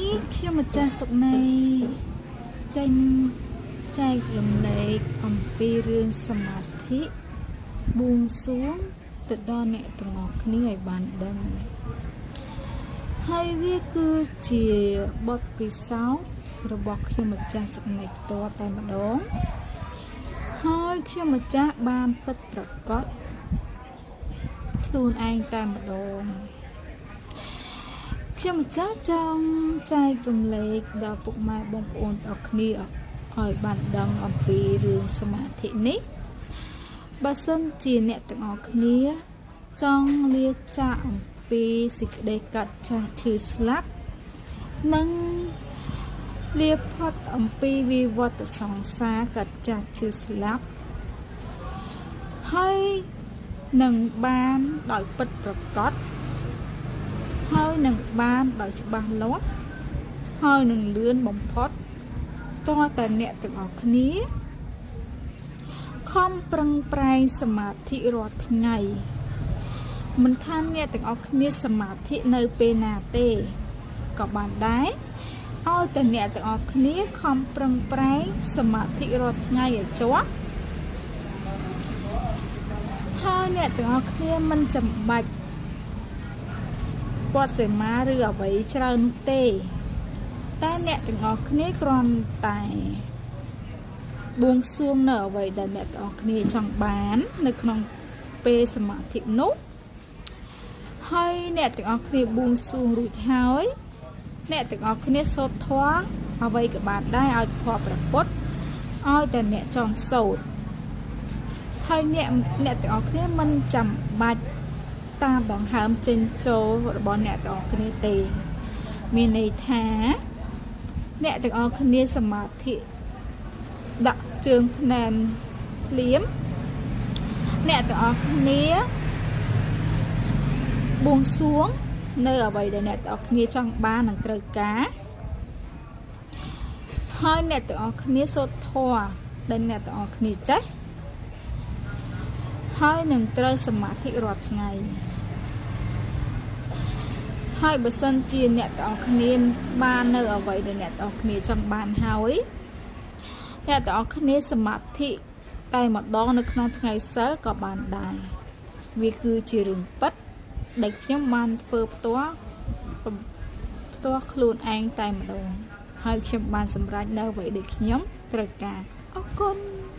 នេះខ្ញុំម្ចាស់សុកណីចេញចែករំលែកអំពីរឿងសមាធិបួងសួងទៅដល់អ្នកទាំងអស់គ្នាឲ្យបានដឹងហើយវាគឺជាបទពិសោធន៍របស់ខ្ញុំម្ចាស់សុកណីផ្ទាល់តែម្ដងហើយខ្ញុំម្ចាស់បានពិតប្រាកដខ្លួនឯងតែម្ដងខ្ញុំម្ចាស់ចង់ចែករំលែកដល់ពុកម៉ែបងប្អូនទាំងអស់គ្នាឲ្យបានដឹងអំពីរឿងសមាធិនេះបើសិនជាអ្នកទាំងអស់គ្នាចង់លាចាកអំពីសេចក្តីកាត់ចាស់ឈឺស្លាប់និងលាផុតអំពីវិវត្តសង្សារកាត់ចាស់ឈឺស្លាប់ហើយនឹងបានដោយពិតប្រាកដហើយនឹងបានដោយច្បាស់លាស់ហើយនឹងលឿនបំផុតតើតែអ្នកទាំងអស់គ្នាខំប្រឹងប្រែងសមាធិរាល់ថ្ងៃមិនថាអ្នកទាំងអស់គ្នាសមាធិនៅពេលណាទេក៏បានដែរឲ្យតែអ្នកទាំងអស់គ្នាខំប្រឹងប្រែងសមាធិរាល់ថ្ងៃឲ្យជាប់ហើយអ្នកទាំងអស់គ្នាមិនចាំបាច់ពត់សីមាឬអ្វីច្រើននោះទេតែអ្នកទាំងអស់គ្នាគ្រាន់តែបួងសួងនៅអ្វីដែលអ្នកទាំងអស់គ្នាចង់បាននៅក្នុងពេលសមាធិនោះហើយអ្នកទាំងអស់គ្នាបួងសួងរួចហើយអ្នកទាំងអស់គ្នាសូត្រធម៌អ្វីក៏បានដែរឲ្យធម៌ព្រះពុទ្ធឲ្យតែអ្នកចង់សូត្រហើយអ្នកទាំងអស់គ្នាមិនចាំបាច់តាមដង្ហើមចេញចូលរបស់អ្នកទាំងអស់គ្នាទេមានន័យថាអ្នកទាំងអស់គ្នាសមាធិដាក់ជើងភ្នែនភ្លាមអ្នកទាំងអស់គ្នាបួងសួងនៅអ្វីដែលអ្នកទាំងអស់គ្នាចង់បាននិងត្រូវការហើយអ្នកទាំងអស់គ្នាសូត្រធម៌ដែលអ្នកទាំងអស់គ្នាចេះហើយនឹងត្រូវសមាធិរាល់ថ្ងៃហើយបើសិនជាអ្នកទាំងអស់គ្នាបាននៅអ្វីដែលអ្នកទាំងអស់គ្នាចង់បានហើយអ្នកទាំងអស់គ្នាសមាធិតែម្ដងនៅក្នុងថ្ងៃសិលក៏បានដែរវាគឺជារឿងពិតដែលខ្ញុំបានធ្វើផ្ទាល់ខ្លួនឯងតែម្ដងហើយខ្ញុំបានសម្រេចនៅអ្វីដែលខ្ញុំត្រូវការអរគុណ។